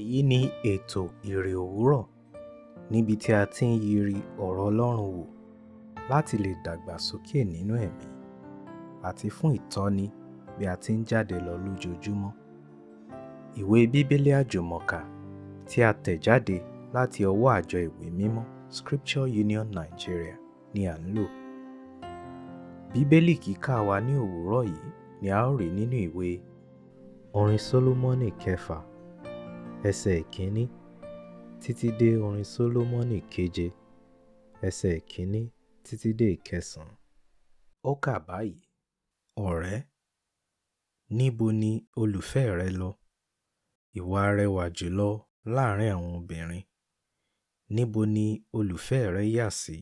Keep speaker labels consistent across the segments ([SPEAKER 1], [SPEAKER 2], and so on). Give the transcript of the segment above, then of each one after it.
[SPEAKER 1] Èyí ni ètò Ìrè Òwúrọ̀ níbi tí a ti ń yiri ọ̀rọ̀ Ọlọ́run wò láti lè dàgbàsókè nínú ẹ̀mí àti fún ìtọ́ni bí a ti ń jáde lọ lójoojúmọ́. Ìwé Bíbélì Àjùmọ̀kà tí a tẹ̀ jáde láti ọwọ́ àjọ ìwé mímọ́ Scripture Union Nigeria ni à ń lò. Bíbélì kíkà wa ní òwúrọ̀ yìí ni a ó rí nínú ìwé Orin Sólómọ́nì kẹfà ẹsẹ̀ ìkíní títí dé Orin Sólómọ́nì keje ẹsẹ̀ ìkíní títí dé ìkẹsàn-án. Ó kà báyìí: Ọ̀rẹ́, níbo ni olùfẹ́ rẹ lọ? Ìwọ arẹwà jùlọ láàrin àwọn obìnrin. Níbo ni olùfẹ́ rẹ yà sí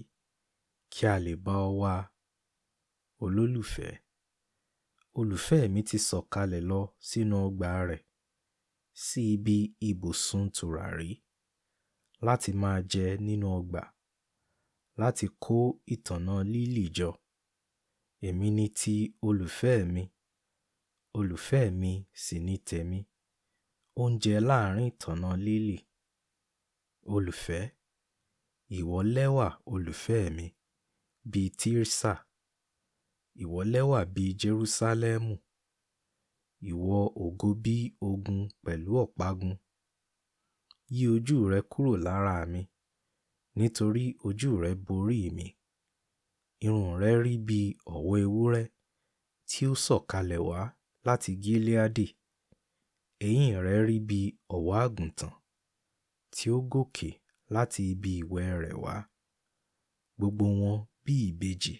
[SPEAKER 1] kí a lè bá ọ wá olólùfẹ́? Olùfẹ́ mi ti sọ̀kalẹ̀ lọ sínú ọgbà rẹ̀, sí ibi ibùsùn tùràrí, láti máa jẹ nínú ọgbà, láti kó ìtànná lílì jọ. Èmi ni ti olùfẹ́ mi, olùfẹ́ mi sì ni tèmi. Ó ń jẹ láàrin ìtànná lílì. Olùfẹ́, ìwọ lẹ́wà olùfẹ́ mi, bíi Tirsa. Ìwọ lẹ́wà bíi Jerúsálẹ́mù. Ìwọ ògo bí ogun pẹ̀lú ọ̀págun. Yí ojú rẹ kúrò lára mi, nítorí ojú rẹ borí mi. Irun rẹ rí bí ọ̀wọ́ ewúrẹ́ tí ó sọ̀kalẹ̀ wá láti Gileadi. Eyín rẹ rí bí ọ̀wọ́ àgùntàn tí ó gòkè láti ibi ìwẹ̀ rẹ̀ wá. Gbogbo wọn bí ìbejì.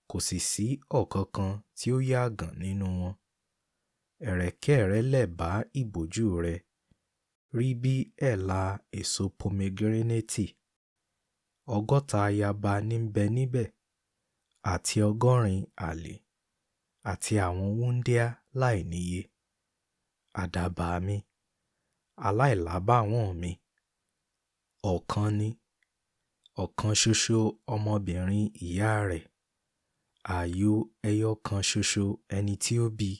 [SPEAKER 1] Kò sì sí ọ̀kankan tí ó yàgàn nínú wọn. Ẹ̀rẹ̀kẹ́ rẹ lẹ̀ bá ìbòjú rẹ, rí bí ẹ̀là èso pomegirénátì. 60 ayaba ní ń bẹ níbẹ̀, àti 80 àlè, àti àwọn wúńdíá láìníye. Àdàbà mi, aláìlábàwọ́n mi, ọ̀kan ni, ọ̀kan ṣoṣo ọmọbìnrin ìyá rẹ̀, ààyò ẹyọ kan ṣoṣo ẹni tí ó bí.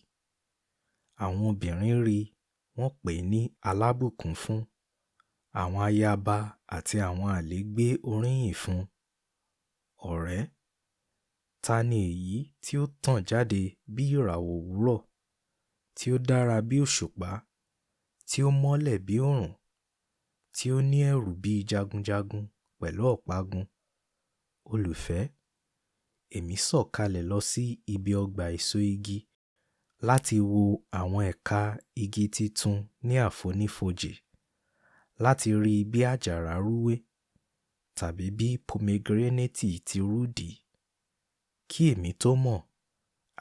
[SPEAKER 1] Àwọn obìnrin rí i, wọ́n pè é ní alábùkún fún. Àwọn ayaba àti àwọn àlè gbé oríyìn fún un. Ọ̀rẹ́, ta ni èyí tí ó tàn jáde bí ìràwọ̀ òwúrọ̀, tí ó dára bí òṣùpá, tí ó mọ́lẹ̀ bí òrùn, tí ó ní ẹ̀rù bí jagunjagun pẹ̀lú ọ̀págun? Olùfẹ́, èmi sọ̀kalẹ̀ lọ sí ibi ọgbà èso igi láti wo àwọn ẹ̀ka igi titun ní àfonífojì, láti rí bí àjàrà rúwé tàbí bí pomegirénátì ti rúdìí. Kí èmi tó mọ̀,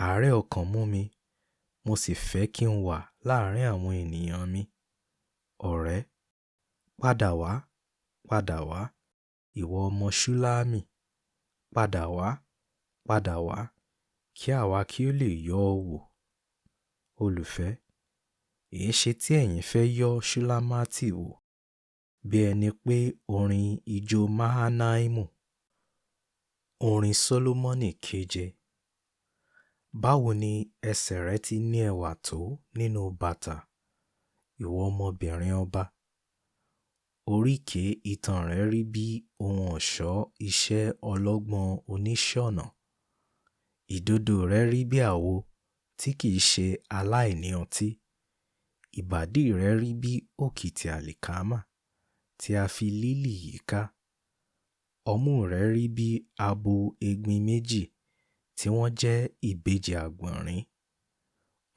[SPEAKER 1] àárẹ̀ ọkàn mú mi, mo sì fẹ́ kí n wà láàrin àwọn ènìyàn mi. Ọ̀rẹ́, padà wá, padà wá, ìwọ ọmọ Ṣúlámì. Padà wá, padà wá, kí àwa kí ó lè yọ́ ọ wò. Olùfẹ́, èéṣe tí ẹ̀yin fẹ́ yọ́ Ṣúlámátì wò, bí ẹni pé orin ijó Mahanaimu? Orin Sólómọ́nì keje. Báwo ni ẹsẹ̀ rẹ ti ní ẹwà tó nínú bàtà, ìwọ ọmọbìnrin ọba! Oríkèé itan rẹ rí bí ohun ọ̀ṣọ́ iṣẹ́ ọlọ́gbọ́n oníṣọ̀nà. Ìdodo rẹ rí bí àwo tí kì í ṣe aláìní ọtí. Ìbàdí rẹ rí bí òkìtì àlìkámà tí a fi lílì yíká. Ọmú rẹ rí bí abo egbin méjì tí wọ́n jẹ́ ìbejì àgbọ̀nrín.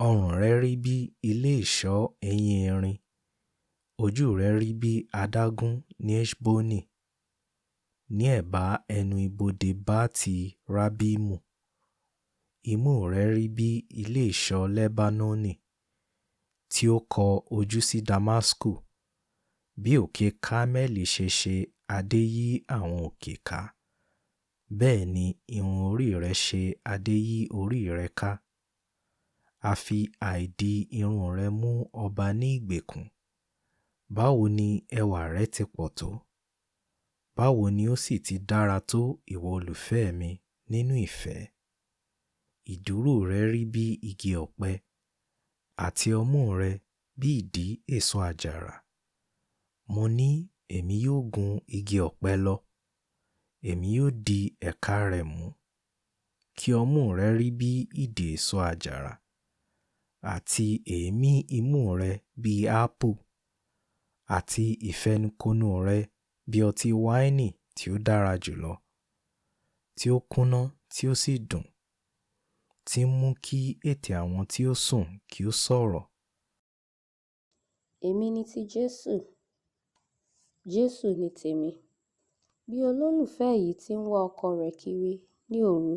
[SPEAKER 1] Ọrùn rẹ rí bí ilé ìṣọ́ eyín erin. Ojú rẹ rí bí adágún ní Heṣboni, ní ẹ̀bá ẹnu ibodè Bati Rabbimu. Imú rẹ rí bí ilé ìṣọ́ Lẹ́bánónì tí ó kọ ojú sí Damasku, bí òkè Karmeli ṣe ṣe adé yí àwọn òkè ká, bẹ́ẹ̀ ni irun orí rẹ ṣe adé yí orí rẹ ká. A fi àìdí irun rẹ mú ọba ní ìgbèkùn. Báwo ni ẹwà rẹ ti pọ̀ tó! Báwo ni ó sì ti dára tó ìwọ olùfẹ́ mi nínú ìfẹ́! Ìdúró rẹ rí bí igi ọ̀pẹ, àti ọmú rẹ bí ìdì èso àjàrà. Mo ní, èmi yóò gun igi ọ̀pẹ lọ, èmi yóò di ẹ̀ka rẹ̀ mú. Kí ọmú rẹ rí bí ìdì èso àjàrà, àti èémí imú rẹ bí ápù, àti ìfẹnukonu rẹ bí ọtí wáìnì tí ó dára jùlọ, tí ó kúnná tí ó sì dùn, tí ń mú kí ètè àwọn tí ó sùn kí ó sọ̀rọ̀.
[SPEAKER 2] Èmi ni ti Jésù, Jésù ni tèmi. Bí olólùfẹ́ yìí ti ń wá ọkọ rẹ̀ kiri ní òru,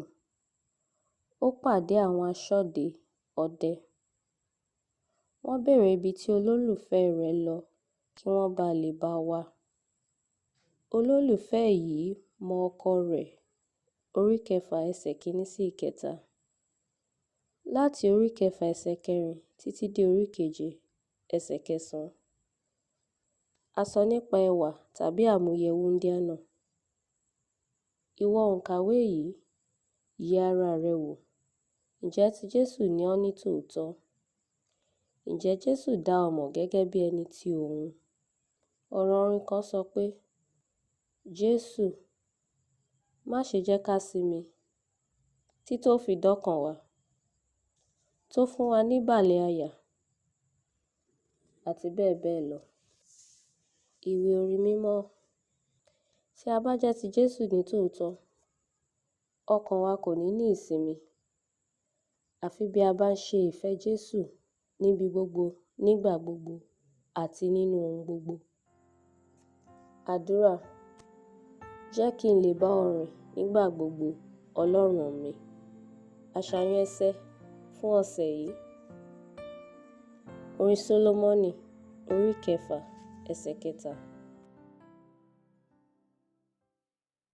[SPEAKER 2] ó pàdé àwọn aṣọ́de ọdẹ. Wọ́n béèrè ibi tí olólùfẹ́ rẹ̀ lọ kí wọ́n ba lè bá a wá a. Olólùfẹ́ yìí mọ ọkọ rẹ̀ orí kẹfà ẹsẹ̀ kìíní sí ìkẹta. Láti orí kẹfà ẹsẹ̀ kẹrin títí dé orí keje ẹsẹ̀ kẹsàn-án. A sọ nípa ẹwà tàbí àmúyẹ wúńdíá náà. Ìwọ òǹkàwé yìí, yẹ ara rẹ wò. Ǹjẹ́ ti Jésù ni ọ́ ní tòótọ́? Ǹjẹ́ Jésù dá ọ mọ̀ gẹ́gẹ́ bí ẹni ti òun? Ọ̀rọ̀ orin kan sọ pé, Jésù, má ṣe jẹ́ ká sinmi títí ó fi dọ́kàn wa, tó fún wa ní ìbàlẹ̀ àyà, àti bẹ́ẹ̀ bẹ́ẹ̀ lọ. Ìwé orin mímọ́. Tí a bá jẹ́ ti Jésù ní tòótọ́, ọkàn wa kò ní ní ìsinmi àfi bí a bá ń ṣe ìfẹ́ Jésù níbi gbogbo, nígbà gbogbo àti nínú ohun gbogbo. Àdúrà. Jẹ́ kí n lè bá ọ rìn nígbà gbogbo, Ọlọ́run mi. Àṣàyàn ẹsẹ̀ fún ọ̀sẹ̀ yìí. Orin Sólómọ́nì orí kẹfà ẹsẹ̀ kẹta.